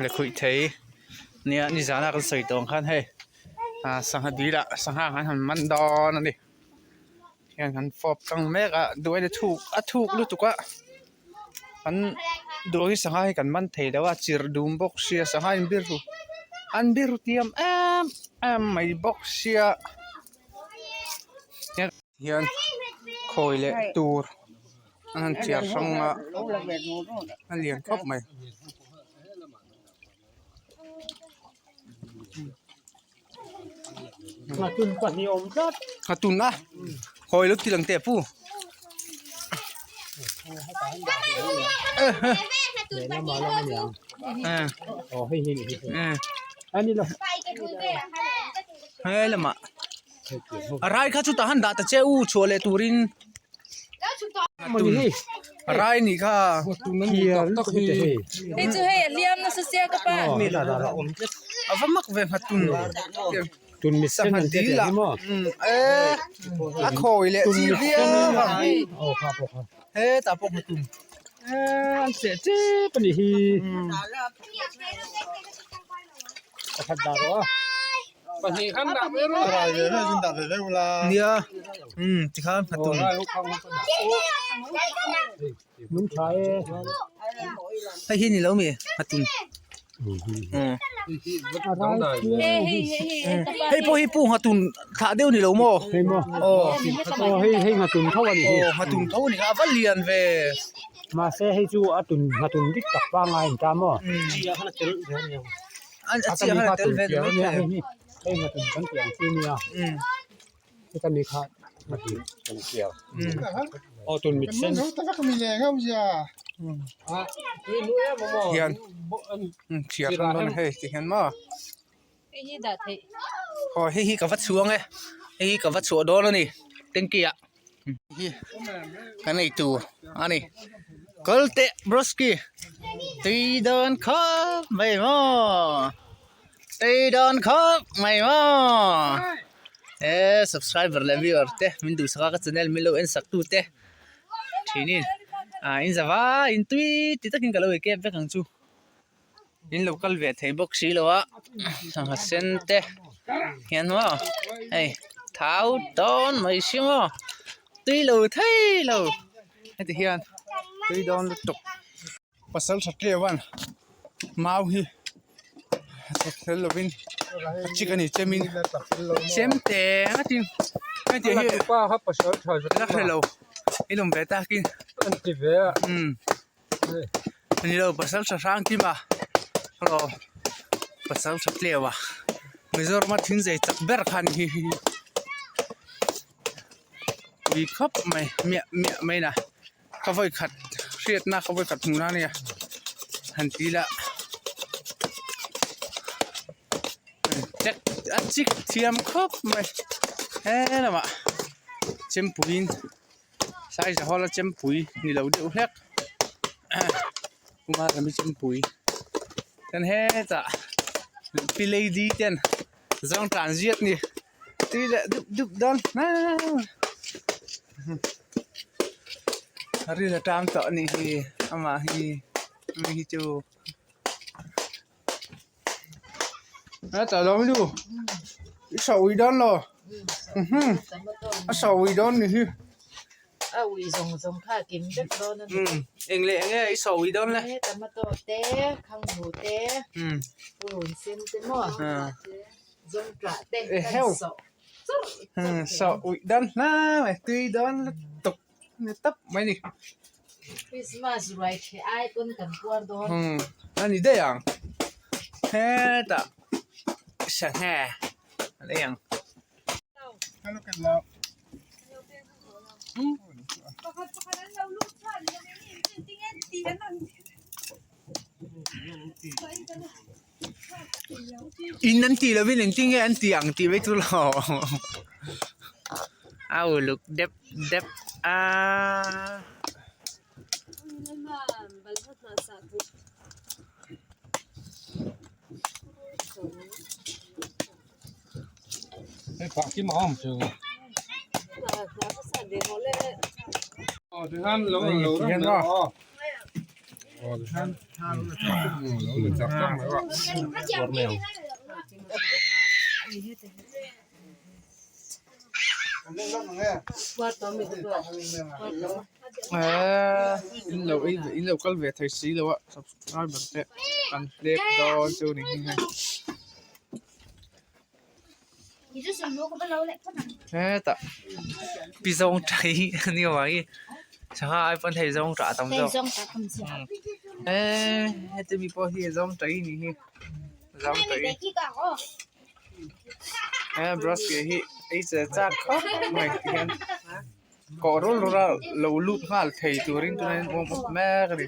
Lekhuih thei nia nizana kan sawi tawh ang khan hei ah sangha dil ah sangha an han man dawn a ni hian an fawp tlang mek a duai a thuk a thuk lutuk a an duh hi sangha hi kan man thei lo a chirh dum bawk sia sangha in biru an biru tiam em em mai bawk sia hian khawi leh tur an han chiar hrang a a lian khawp mai. Nghatun a khawi lo ti lang teh pu he lamah. A rai kha chutah han dah ta che u chhuah leh turin a rai nih kha Hei chu hei a hliam nasa sia ka pa. A va mak ve nghat tun sangha dil ah e a khawi leh chi viau ang hetah pawh nghat tun an seh tep a nih hi pakhat dah rawh a. Nia umm tikhan hnathawh hei hi ni lo mi hnathawh hei pawh hi pu hnathawh thlah deuh ni lo maw aw hei hei hnathawh tho a ni aw hnathawh tho a ni kha a va lian ve mahse hei chu a tun hnathawh dik tak pangngai an ta maw. A chiah khan a tel ve duh mai thei. Hei nghatun kan tih ang chi nia heta mi kha nghatun kan tia aw tun mit sen hian thiar hrang dawn hei ti hian maw Hei hi dah theih aw hei hi ka va chhuang e hei hi ka va chhuah dawn a ni tanky ah hi kan ei tur a ni kal teh broski tui dawn khawp mai maw tui dawn khawp mai maw he subscriber leh viewer te min duhsak a ka channel min lo en sak tu te thinin ah in za vai in tui ti takin ka lo ei kep vek ang chu. In lo kal ve thei bawk si lo a sangha sen te hian maw hei thau dawn mai si maw tui lo thei lo heti hian tui dawn lutuk. Pasal tha tleu an mau hi a fel lovin a chik a ni chemin chem teng a tin hetiang hi la hre lo in awm ve takin umm. Ni lo pasal tha hrang kim a aw pasal tha tleu a Mizoram a thing zei chak ber kha a ni hi ui khawp mai miah miah mai na ka vawi khat hriatna ka vawi khat hmuhna a nia han ti ila check a chik thiam khawp mai he lamah chempuiin. Saizahawla chempui ni lo deuh hlek Kumar-a chempui chuan hetah pi lady ten zawng tan ziat ni tui leh dup dup dawn a ril a tang tawh a nih hi amah hi mi hi chu. Hetah lo nu i sawi dawn lo a sawi dawn ni hi a ui zawng zawng kha a kim vek dawn a ni eng leh eng nge i sawi dawn le tomato te khanghu te purun sen te maw zawngṭah te kan sawh sawh uih dawn hna mai tui dawn lutuk ni tawp mai ni. Christmas ruai thleh ai pawn kan puar dawn. Umm a ni daih ang hetah sangha a ni ang. In an tih lovin engtin nge an tih ang tih mai chu lo a uluk dep dep a. Eee in lo ei in lo kal ve thei si lo a subscriber te kan hlep dawn chu ni hi hei hetah pi zawng ṭai a ni avang hi sangha ai pawn hei zawng ṭah a tam zawk eee heti mi pawh hi zawng ṭai a ni hi zawng ṭai. He brush ke hi ei che chak khawp mai ti hian kawh rul rul a lo lut nghal thei turin tunah hian awm awp mek a ni.